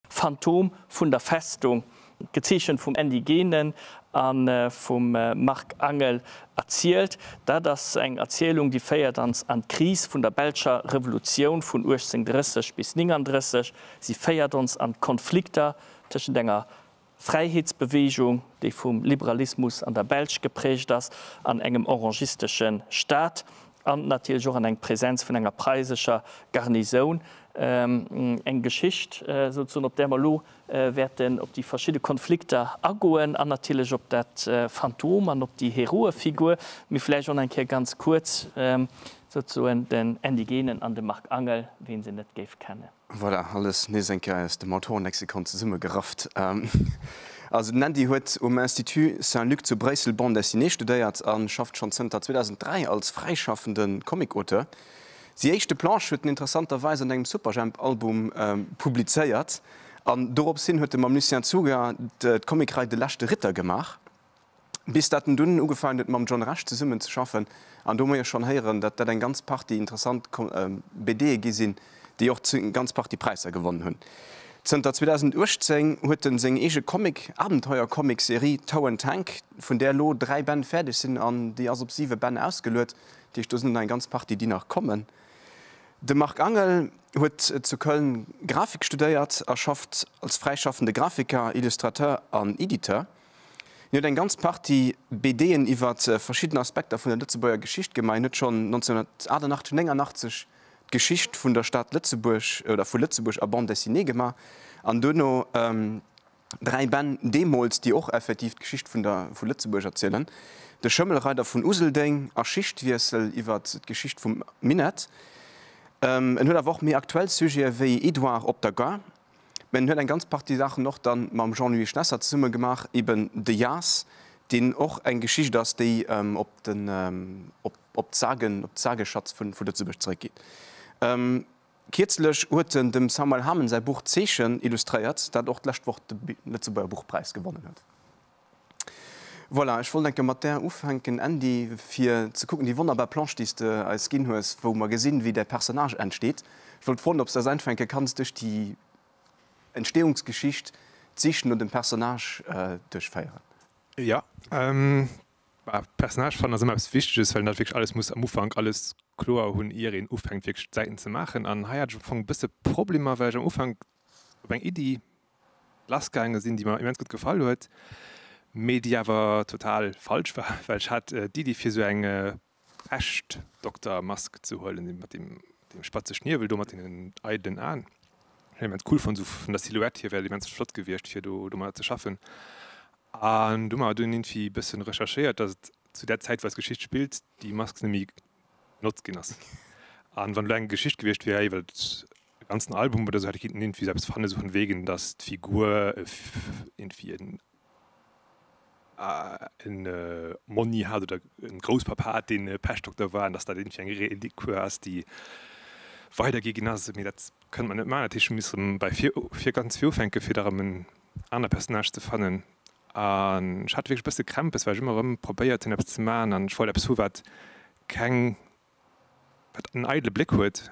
Phantom vun der Festung, gezeechent vum Andy Genen a vum Marc Angel erzielt. Dat ass eng Erzielung, déi féiert ons an d'Kris vun der belscher Revolutioun vun 1830 bis 39. Si féiert ons an d'Konflikter tëschent enger Fräiheetsbeweegung, déi vum Liberalismus an der Belsch geprägt ass, an engem orangistesche Staat an natierlech och an eng Präsenz vun enger preisescher Garnisoun. Eng Geschicht souzesoen, op där mer elo wäerten op déi verschidde Konflikter agoen an natierlech op dat Phantom an op déi Heroefigur. Mee vläicht och nach eng Kéier ganz kuerz souzesoen den Andy Genen an de Marc Angel, ween se net géif kennen. Voilà, alles nees eng Kéier aus dem Autorenlexikon zesummegerafft. Also den Andy huet um Institut Saint-Luc zu Bréissel Bande Dessinée studéiert a schafft schonn zënter 2003 als fräischaffende Comic-Auteur. Déi éischte Planche huet en interessanterweis an engem Superjhemp-Album publizéiert an dorops hin huet e mam Lucien Czuga d'Comicrei De leschte Ritter gemaach. Bis dat en dunn ugefaangen huet mam John Rech zesummen ze schaffen an do hu mer jo schonn héieren, datt dat eng ganz Partie interessant BDe gi sinn, déi och eng ganz Partie Präisser gewonnen hunn. Zënter 2018 huet en seng eege Comic, Abenteuer-Comic-Serie Toe and Tank, vun där elo 3 Bänn fäerdeg sinn an déi ass op 7 Bänn ausgeluet, dat heescht do sinn nach eng ganz Partie déi nach kommen. De Marc Angel huet zu Köln Grafik studéiert a schafft als fräischaffende Grafiker, Illustrateur an Editeur. Hien huet eng ganz Partie BDen iwwer verschidden Aspekter vun der Lëtzebuerger Geschicht gemaach. Hien huet schonn 1988, 89 d'Geschicht vun der Stad Lëtzebuerg oder vu Lëtzebuerg a Bande dessinée gemaach an duerno 3 Bänn deemools, déi och effektiv d'Geschicht vun der vu Lëtzebuerg erzielen, De Schëmmelreider vun Useldeng a Schichtwiessel iwwer d'Geschicht vum Minett. En huet awer och méi aktuell Sujete wéi Edouard op der Gare. Mä en huet eng ganz Partie Saachen och dann mam Jean-Louis Schlesser zesumme gemaach, eben de Jas, deen och eng Geschicht ass, déi op den, op d'Sagen, op d'Sageschatz vu Lëtzebuerg zeréckgeet. Kierzlech huet en dem Samuel Hamen säi Buch Zeechen illustréiert, dat och d'lescht Woch de Lëtzebuerger Buchpräis gewonnen huet. Voilà, ech wollt enke mat där ufänken, Andy, fir ze kucken, déi wonnerbar Planche, déi s de eis ginn hues, wou mer gesinn, wéi däi Personnage entsteet. Ech wollt froen, ob s de eis einfach enke kanns duerch déi Entstehungsgeschicht, d'Sich no dem Personnage duerchféieren. Jo, bah, Personnage fannen ass ëmmer eppes Wichteges, well een dat wierklech alles muss am Ufank alles kloer hunn, ier een ufänkt wierklech d'Säiten ze maachen. An hei hat ech am Fong e bësse Problemer, well ech am Ufank op eng Iddi lassgaange sinn, déi mer immens gutt gefall huet, mee déi awer total falsch war, well ech hat d'Iddi fir esou eng Peschtdoktermask ze huelen, déi mat deem spatze Schniewel do, mat deenen eidelen Aen. Ech hunn immens cool fonnt, esou vun der Silhouette hier wär et immens flott gewiescht fir do domadder ze schaffen. An du hu mer dunn iergendwéi e bëssen recherchéiert, datt et zu där Zäit wou eis Geschicht spillt, déi Mask net méi benotzt ginn ass. An wann elo eng Geschicht gewiescht wier iwwert e ganzen Album oder sou, hätt ech kinnten iergendwéi sou eppes fannen, sou vun wegen, dass d'Figur iergendwéi en en Monni hat oder en Grousspapp hat, deen e Peschtdokter war, an dass dat iergendwéi eng Reliquie ass, déi weidergi ginn ass. Mee dat kënnt mer net maachen. Dat heescht, ech hu misse erëm bei vir, vir ganz vir ufänken, fir da erëm en aner Personnage ze fannen. An ech hat wierklech e bësse Krämpes, well ech ëmmer erëm probéiert hunn, eppes ze maachen an ech wollt eppes hu wat keng, wat en eidele Bléck huet,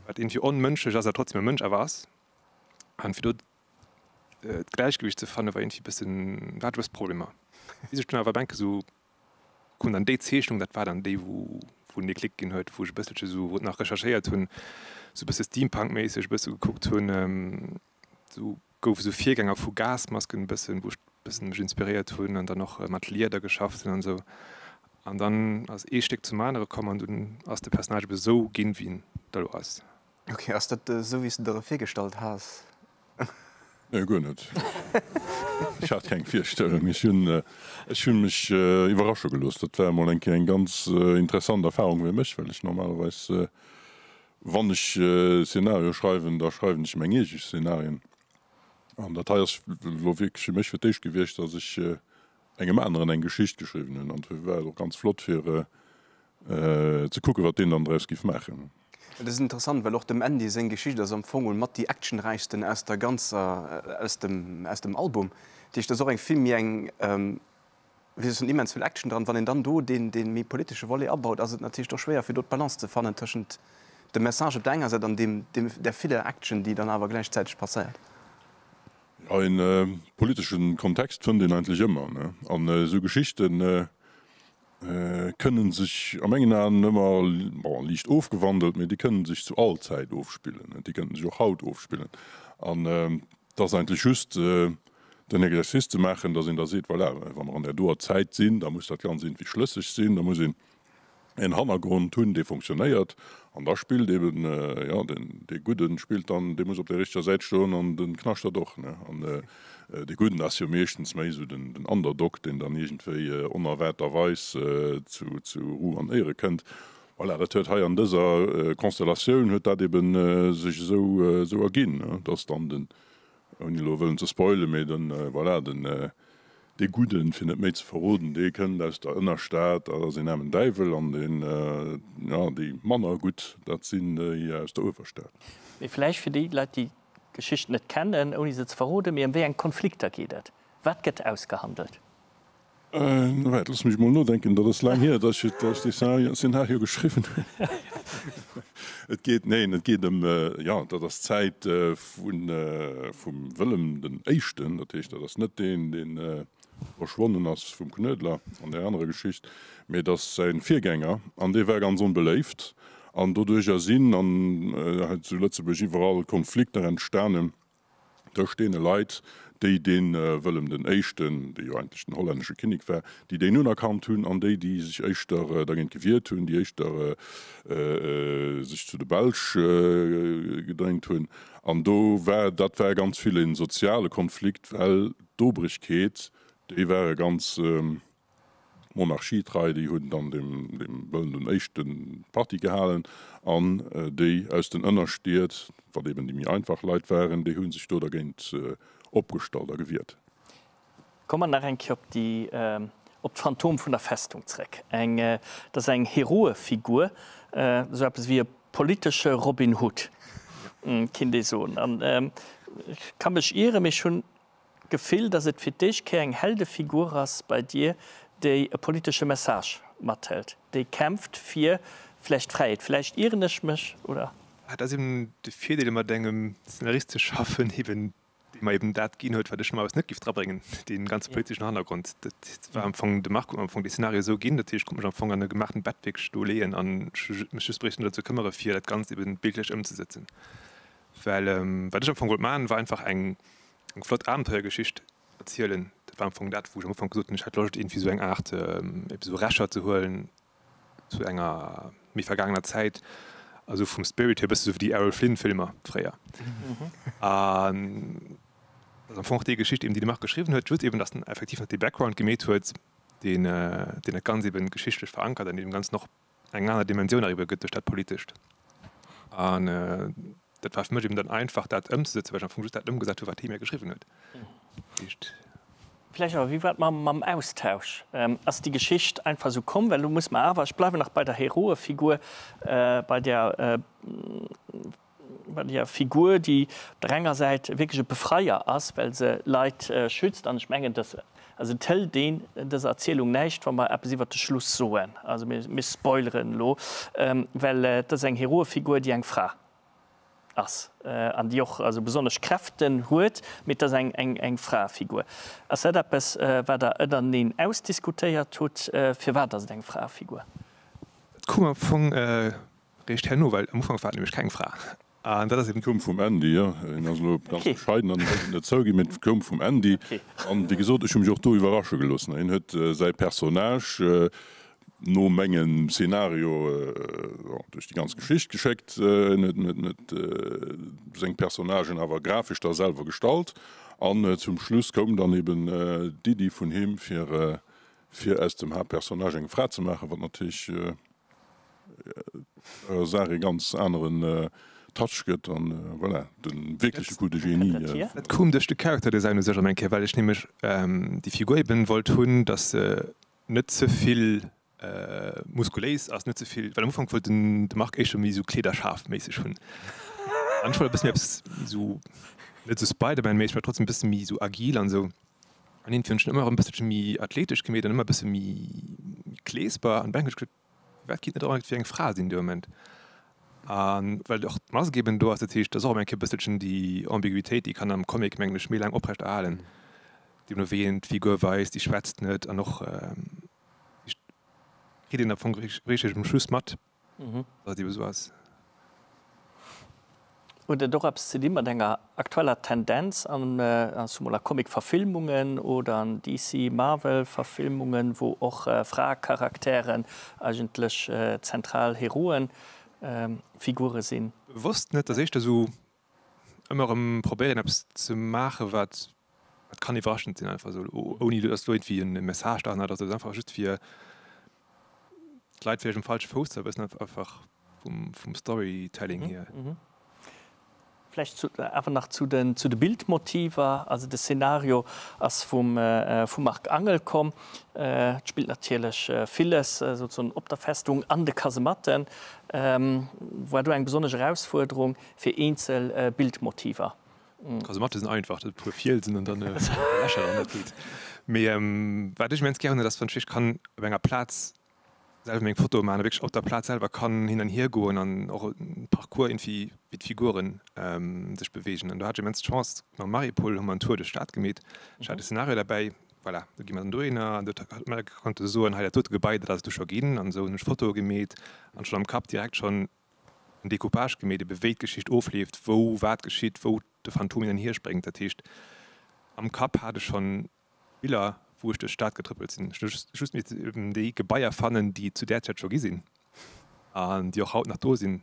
wat iergendwéi onmënschlech ass, awer trotzdem e Mënsch awer ass. An fir do d'Gläichgewicht ze fannen, war iergendwéi e bëssen, do hat ech e bësse Problemer. Bis ech dunn awer denke sou, koum dann déi Zeechnung, dat war dann déi, wou wou den Déclic ginn huet, wou ech e bësselche sou nach recherchéiert hunn, sou e bësse Steampunk-méisseg e bësse gekuckt hunn, Sou gouf esou Virgänger vu Gasmasken e bëssen, wou ech bëssen mech inspiréiert hunn an dann och mat Lieder geschafft hunn an esou. An dann ass ee Stéck zum anere komm an dunn ass de Personnage ebe sou ginn, wéi en da lo ass. Ok, ass dat esou wéi s de der e virgestallt has? Nee, guer net. Ech hat keng Virstellung. Ech hunn, ech hunn mech iwwerrasche gelooss. Dat war emol eng Kéier eng ganz interessant Erfahrung fir mech, well ech normalerweis Wann ech Szenario schreiwen, da schreiwen ech meng eege Szenarien. An dat hei ass elo wierklech fir mech fir d'éischt gewiescht, datt ech engem aneren eng Geschicht geschriwwen hunn. An dofir war et och ganz flott fir ze kucken, wat deen dann draus giff maachen. Dat ass interessant, well och dem Andy seng Geschicht ass am Fong mat déi actionräichsten aus der ganzer, aus dem, aus dem Album. Dat heescht, dat ass och eng vill méi eng Wéi se hunn immens vill Action dran. Wann een dann do deen dee méi politesche Volet abaut, ass et natierlech do schwéier fir do d'Balance ze fannen tëschent dem Message op der enger Säit an deem deem där viller Action, déi dann awer gläichzäiteg passéiert. Jo, een politeschen Kontext fënnt een eigentlech ëmmer, ne? An esou Geschichten kënnen sech a mengen Aen ëmmer, bon, liicht ofgewandelt, mee déi kënnen sech zu all Zäit ofspillen, ne? Déi kënnten sech och haut ofspillen. An et ass eigentlech just den Exercice ze maachen, datt een da seet, voilà, wa mer an där doer Zäit sinn, da muss dat Ganzt iergendwéi schlësseg sinn, da muss een en Hannergrond hunn, dee fonctionnéiert, an da spillt eben, jo, den, dee Gudden spillt dann, dee muss op der richteger Säit stoen an de Knaschtert och, ne. An dee Gudden ass jo meeschtens méi esou den, den Underdog, deen dann iergendwéi onerwaarterweis zu, zu Ruhm an Éiere kënnt. Voilà, dat huet hei an dëser Konstellatioun huet dat eben sech esou, esou erginn, ne, dass dann den, Ouni elo wëllen ze spoilen, mee den, voilà, den, dee Gudden, fir net méi ze verroden, dee kënnt aus der Ënnerstad, dat ass een aarmen Däiwel, an deen, jo, déi manner gutt, dat sinn déi aus der Uewerstad. Mee vläicht fir déi Leit, déi d'Geschicht net kennen, ouni se ze verroden, mee ëm wéi eng Konflikter geet et? Wat gëtt ausgehandelt? Waart, looss mech emol nodenken, dat ass laang hier, datt ech dee Szenario geschriwwen hunn. Et geet, neen, et geet ëm, jo, dat ass d'Zäit vun, vum Wëllem den Éischten, dat heescht, dat ass net deen, dee verschwonnen ass vum Knuedler an där anerer Geschicht, mee et ass säi Virgänger an dee war ganz onbeléift an doduercher sinn an hei zu Lëtzebuerg iwwerall Konflikter entstanen. Tëscht deene Leit, déi dee Wëllem den Éischten, dee jo eigentlech den hollännesche Kinnek war, déi deen unerkannt hunn, an déi, déi sech éischter dergéint gewiert hunn, déi éischter sech zu de Belsch gedréint hunn. An do war, dat war ganz vill e soziale Konflikt, well d'Obrigkeet, déi ware ganz, Monarchietrei, déi hunn dann dem Wëllen den Éischte Parti gehalen, an déi aus den Ënnerstied, wat eben déi méi einfach Leit waren, déi hu sech do dergéint opgestallt a gewiert. Komme mer nach eng Kéier op déi, op d'Phantom vun der Festung zréck. Eng, dat ass eng Heroefigur, esou eppes wéi e politesche Robin Hood, kinnt ee soen. An ech ka mech ieren, mee ech hunn D'Gefill, dass et fir d'éischt Kéier eng Heldefigur ass bei dir, déi e politesche Message mathëlt, déi kämpft fir vläicht Fräiheet. Vläicht ieren ech mech, oder? Dat ass eben de Virdeel mat engem Szenarist ze schaffen, eben dee mer eben dat ginn huet, wat ech normalerweis net géif drabréngen, dee ganze politeschen Hannergrond. Dat war am Fong, de Marc huet mer am Fong dee Szenario esou ginn, dat heescht, ech konnt mech am Fong an e gemaachten Bett wierklech do leeën a mech just bréichten drëm ze këmmere fir dat Ganzt eben bildlech ëmzesetzen. Well wat ech am Fong wollt maachen, war einfach eng eng flott Abenteuergeschicht erzielen. Dat war am Fong dat, wou ech am Ufank gesot hunn, ech hätt Loscht iergendwéi esou eng Aart eppes esou Rächer ze huelen zu enger méi vergaangener Zäit, also vum Spirit hier e bësse sou wéi déi Errol Flynn Filmer fréier. An dat ass am Fong och déi Geschicht eben, déi de Marc geschriwwen huet, just eben, datt en effektiv nach dee Background gemeet huet, deen deen dat Ganzt eben geschichtlech verankert an deen dem Ganzen och eng aner Dimensioun eriwwer gëtt duerch dat Politescht. An dat war fir mech eben dann einfach, dat ëmzesetzen, well ech am Fong just dat ëmgesat hu wat hie mir geschriwwen huet. Heescht. Vläicht awer, wéi war et mam, mam Austausch? Ass déi Geschicht einfach esou komm? Well elo muss mer awer, ech bleiwen nach bei der Heroefigur, bei der, Bei der Figur, déi op der enger Säit wierklech e Befreier ass, well se Leit schützt, an ech mengen, dass, also et hëlt een dëser Erzielung näischt, wa mer eppes iwwert de Schluss soen, also mir spoileren elo, well et ass eng Heroefigur, déi eng Fra ass an déi och also besonnesch Kräften huet, mee et ass eng eng Fraefigur. Ass dat eppes, wat Der ënnerteneen ausdiskutéiert hutt? Firwat ass et eng Fraefigur? Et koum am Fong Réischt herno, well am Ufank war et nämlech keng Fra. An dat ass eben. Koum vum Andy, jo. Hien ass elo ganz bescheiden an wëllt et net zouginn, mee et koum vum Andy. An wéi gesot, ech hu mech och do iwwerrasche gelooss. Hien huet säi Personnage no mengem Szenario duerch déi ganz Geschicht geschéckt. Hien huet seng Personnagen awer grafesch da selwer gestallt. An zum Schluss koum dann eben d'Iddi vun him, fir aus dem Haaptpersonnage eng Fra ze maachen, wat natierlech der Saach ee ganz aneren Touch gëtt an voilà, de wierkleche Coup de Génie. Dat koum duerch de Character Design u sech erëm eng Kéier, well ech nämlech déi Figur eben wollt hunn, dass se net ze vill muskuléis ass, net ze vill, well am Ufank wollt den de Marc éischter méi esou Kleederschaf-méisseg hunn an ech wollt e bësse méi eppes méi esou, net esou Spider-Man-méisseg, mä trotzdem e bësse méi esou agil an esou. An iergendwéi hunn ech en ëmmer erëm e bësselche méi athletesch gemeet an ëmmer e bësse méi kleesper an dann hunn ech gesot, Wat kinnt net och iergendwéi eng Fra sinn dee Moment? A well och d'Mask eben do ass, dat heescht, et ass och ëmmer eng Kéier e bësselchen déi Ambiguitéit, déi kann am Comic, mengen ech, méi laang oprecht erhalen, deemno wéi een d'Figur weist, déi schwätzt net an och kritt een am Fong richteg um Schluss mat, datt et ebe sou ass. Huet et och eppes ze di mat enger aktueller Tendenz an, zumol a Comic-Verfilmungen oder an DC-, Marvel-Verfilmungen, wou och Fraecharakteren eigentlech zentral Heroen-Figure sinn? Bewosst net, dat ass éischter esou ëmmer erëm probéieren eppes ze maachen, wat kann iwwerraschend sinn, einfach esou, ouni datt do iergendwéi e Message derhannert ass. Dat ass einfach just fir d'Leit vläicht um falsche Fouss ze erwëssen, einfach vum Storytelling hier. Vläicht awer nach zu de Bildmotiver. Also de Szenario ass vum Marc Angel komm. Et spillt natierlech villes souzesoen op der Festung an de Kasematten. War do eng besonnesch Erausfuerderung fir eenzel Bildmotiver? D'Kasematte sinn einfach, dat e puer Fielsen an dann Lächer dran, dat geet. Mee wat ech immens gär hunn, dat ass wann ech wierklech kann op enger Plaz selwer meng Fotoe maachen a wierklech op der Plaz selwer kann hin an hier goen an och e Parcours iergendwéi wéi d'Figuren sech beweegen. An do hat ech immens d'Chance, mam Marie-Paule hu mer en Tour duerch d'Stad gemeet. Ech hat de Szenario derbäi, voilà, do gi mer dann dohinner an do huet mer konnte soen, hei dat dote Gebai, dat ass et du scho ginn an esou hunn ech Fotoe gemeet an schonn am Kapp direkt schonn en Decoupage gemeet, ebe wéi d'Geschicht ofleeft, wou wat geschitt, wou de Phantom hin an hier spréngt. Dat heescht, am Kapp hat ech schonn Biller, wou ech duerch d'Stad getrëppelt sinn. Ech hunn just missen eben déi Gebaier fannen, déi et zu där Zäit scho gi sinn an déi och haut nach do sinn.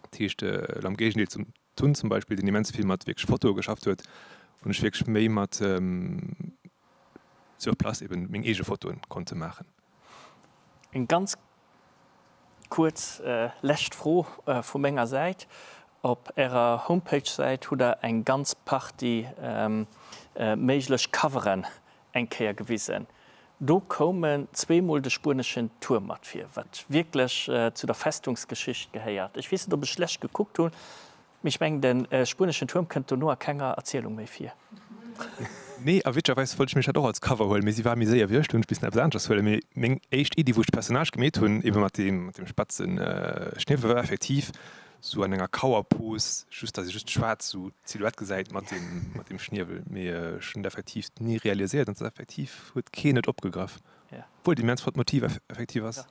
Dat heescht, elo am Géigendeel zum Tun zum Beispill, deen immens vill mat wierklech Fotoe geschafft huet, hunn ech wierklech méi mat sur place eben meng eege Fotoe konnte maachen. Eng ganz Kuerz lescht Fro vu menger Säit, Op Ärer Homepage-Säit hutt Der eng ganz Partie méiglech Coveren eng Kéier gewisen. Do koumen zweemol de spueneschen Tuerm mat vir, wat wierklech zu der Festungsgeschicht gehéiert. Ech weess net, ob ech schlecht gekuckt hunn, Mee ech mengen, de spueneschen Tuerm kënnt dono a kenger Erzielung méi vir. Nee, a witzegerweis wollt ech mech dat och als Cover huelen, mee si war méi séier wéi ech, do hunn ech missen eppes aneschters huelen. Mee meng éischt Iddi, wou ech de Personnage gemeet hunn, ebe mat deem, mat deem spatze Schniewel, war effektiv sou an enger Kauerpose, just datt ee just schwaarz sou d'Silhouette gesäit mat deem, mat deem Schniewel. Mee ech hunn et effektiv ni realiséiert an et ass effektiv, huet keen et opgegraff, obwuel et immens flott Motiv effektiv ass.